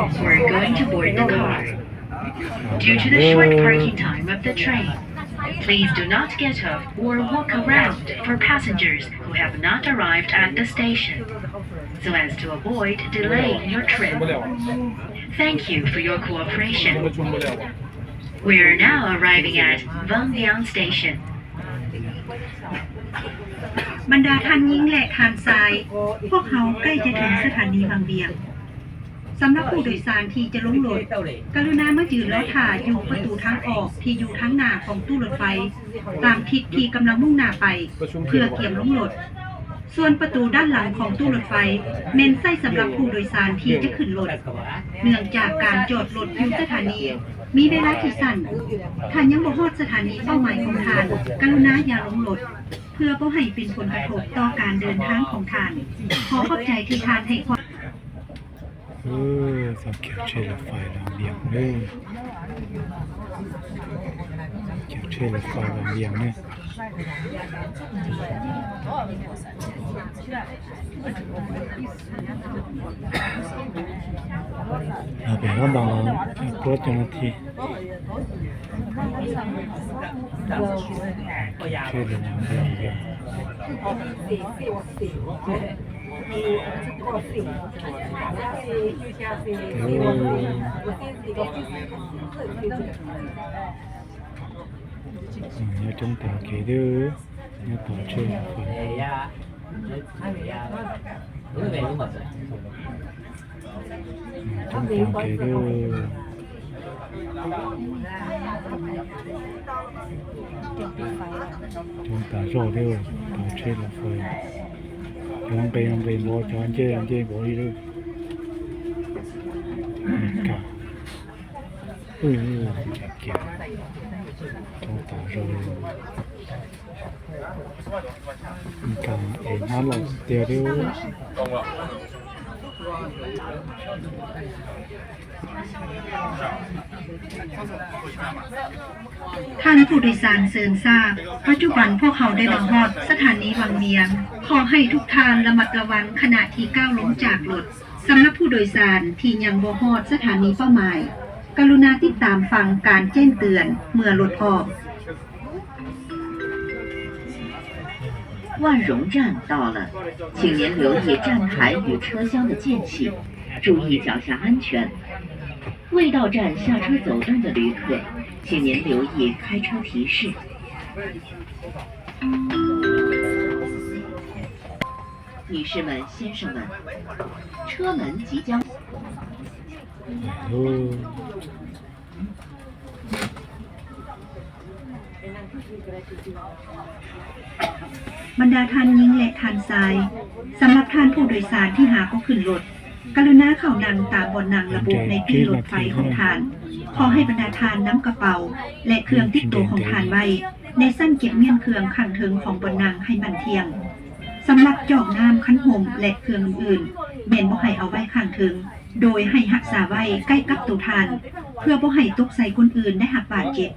We're going to board the car. Due to the short parking time of the train, please do not get off or walk around for passengers who have not arrived at the station, so as to avoid delaying your trip. Thank you for your cooperation. We are now arriving at Wangbian Station. ບັນດາທ່ານຍິງ ແລະ ທ່ານຊາຍ, ພວກເຮົາໃກ້ຈະເຖິງສະຖານີວັງວຽງ. ສຳລັບຜູ້ໂດຍສານທີ່ຈະລົງລົດ, ກະລຸນາມາຢືນລໍຖ້າຢູ່ປະຕູທາງອອກທີ່ຢູ່ທາງໜ້າຂອງຕູ້ລົດໄຟ ຕາມທິດທີ່ກຳລັງມຸ່ງໜ້າໄປ ເພື່ອກຽມລົງລົດ. ສ່ວນປະຕູດ້ານຫຼັງຂອງຕູ້ລົດໄຟ ແມ່ນໃຊ້ສຳລັບຜູ້ໂດຍສານທີ່ຈະຂຶ້ນລົດ. ເນື່ອງຈາກການຈອດລົດຢູ່ສະຖານີມີເວລາທີ່ສັ້ນ, ຖ້າຍັງບໍ່ຮອດສະຖານີເປົ້າໝາຍຂອງທ່ານ, ກະລຸນາຢ່າລົງລົດ ເພື່ອບໍ່ໃຫ້ເປັນຜົນກະທົບຕໍ່ການເດີນທາງຂອງທ່ານ. ຂໍຂອບໃຈທີ່ທ່ານໃຫ້ຄວາມ ເອີ ສຳ ແຂວງເຊລະໄຟ ວັງວຽງເດີ ແຂວງເຊລະໄຟ ວັງວຽງເດີ. ເອົາໄປຮັບບັງ ກວດເຈົ້າໜ້າທີ່ ເຂດເດີນທາງເດີນທາງ. ເອີ ຢ່າຈົ່ງຕາເຂເດີ ຢ່າຕາເຂ. ອືມ ຕ້ອງຕາມເກເດີ ຕ້ອງຕາຊອກເດີ ຕາເຊດລົງໄປ ຈອງໄປ ຈອງໄປ ບໍ່ຈອງເຈ້ ເຈ້ບໍ່ດີເດີ ກະ ເອີ ເກ ຕ້ອງຕາຊອກເດີ. ການເອັນນັ້ນລະ ດຽວ ທ່ານຜູ້ໂດຍສານເຊີນຊາບ, ປັດຈຸບັນພວກເຮົາໄດ້ມາຮອດສະຖານີວັງວຽງ. ຂໍໃຫ້ທຸກທ່ານລະມັດລະວັງຂະນະທີ່ກ້າວລົງຈາກລົດ. ສຳລັບຜູ້ໂດຍສານທີ່ຍັງບໍ່ຮອດສະຖານີເປົ້າໝາຍ, ກະລຸນາຕິດຕາມຟັງການແຈ້ງເຕືອນເມື່ອລົດອອກ. 万荣站到了，请您留意站台与车厢的间隙，注意脚下安全。未到站下车走动的旅客，请您留意开车提示。女士们、先生们，车门即将 ບັນດາທ່ານຍິງ ແລະ ທ່ານຊາຍ, ສຳລັບທ່ານຜູ້ໂດຍສານທີ່ຫາກໍຂຶ້ນລົດ, ກະລຸນາເຂົ້ານັ່ງຕາມບ່ອນນັ່ງລະບຸໃນປີ້ລົດໄຟຂອງທ່ານ. ຂໍໃຫ້ບັນດາທ່ານນຳກະເປົາ ແລະ ເຄື່ອງຕິດໂຕຂອງທ່ານໄວ້ໃນຊັ້ນເກັບມ້ຽນເຄື່ອງຂ້າງເທິງຂອງບ່ອນນັ່ງໃຫ້ໝັ້ນທ່ຽງ. ສຳລັບຈອກນ້ຳ, ຄັນຫົ່ມ ແລະ ເຄື່ອງອື່ນໆ ແມ່ນບໍ່ໃຫ້ເອົາໄວ້ຂ້າງເທິງ. ໂດຍໃຫ້ຮັກສາໄວ້ໃກ້ກັບໂຕທ່ານ ເພື່ອບໍ່ໃຫ້ຕົກໃສ່ຄົນອື່ນໄດ້ຮັບບາດເຈັບ.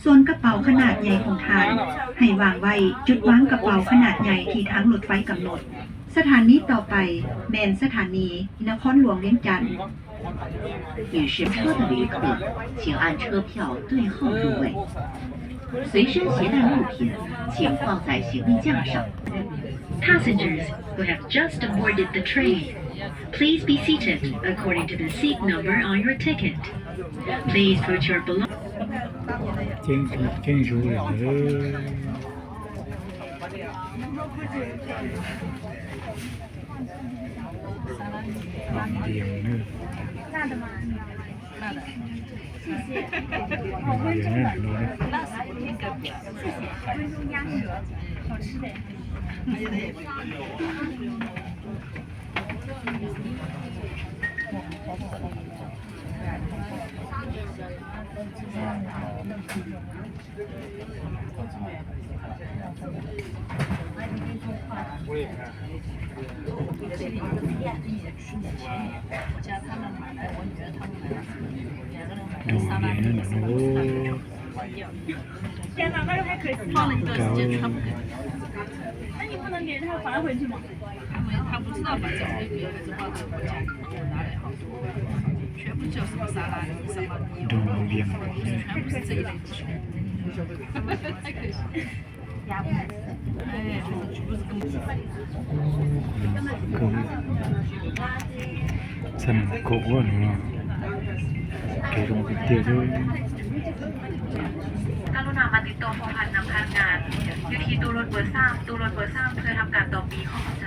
ສ່ວນກະເປົາຂະໜາດໃຫຍ່ຂອງທ່ານ ໃຫ້ວາງໄວ້ຈຸດວາງກະເປົາຂະໜາດໃຫຍ່ທີ່ທາງລົດໄຟກຳນົດ. ສະຖານີຕໍ່ໄປແມ່ນສະຖານີນະຄອນຫຼວງວຽງຈັນ. 女士，车的旅客，请按车票对号入位。随身携带物品，请放在行李架上。Passengers who have just boarded the train, please be seated according to the seat number on your ticket. Please put your belongings ເກັ່ງ ເກັ່ງສູງເລີຍ. 天哪，那就还可以。放了一段时间，他不肯。那你不能给他发回去吗？他不知道，反正我也没有一直抱着我家里，我哪里好说？ ດອງວຽງ ສະໜາມກົກບໍ່ເນາະ ໄກລົງໄປເຕີເດີ. ກະລຸນາມາຕິດຕໍ່ພົວພັນນຳພະນັກງານ ຢູ່ທີ່ຕູ້ລົດເບີສາມ ຕູ້ລົດເບີສາມ ເພື່ອທຳການຕໍ່ປີ້. ຂອບໃຈ.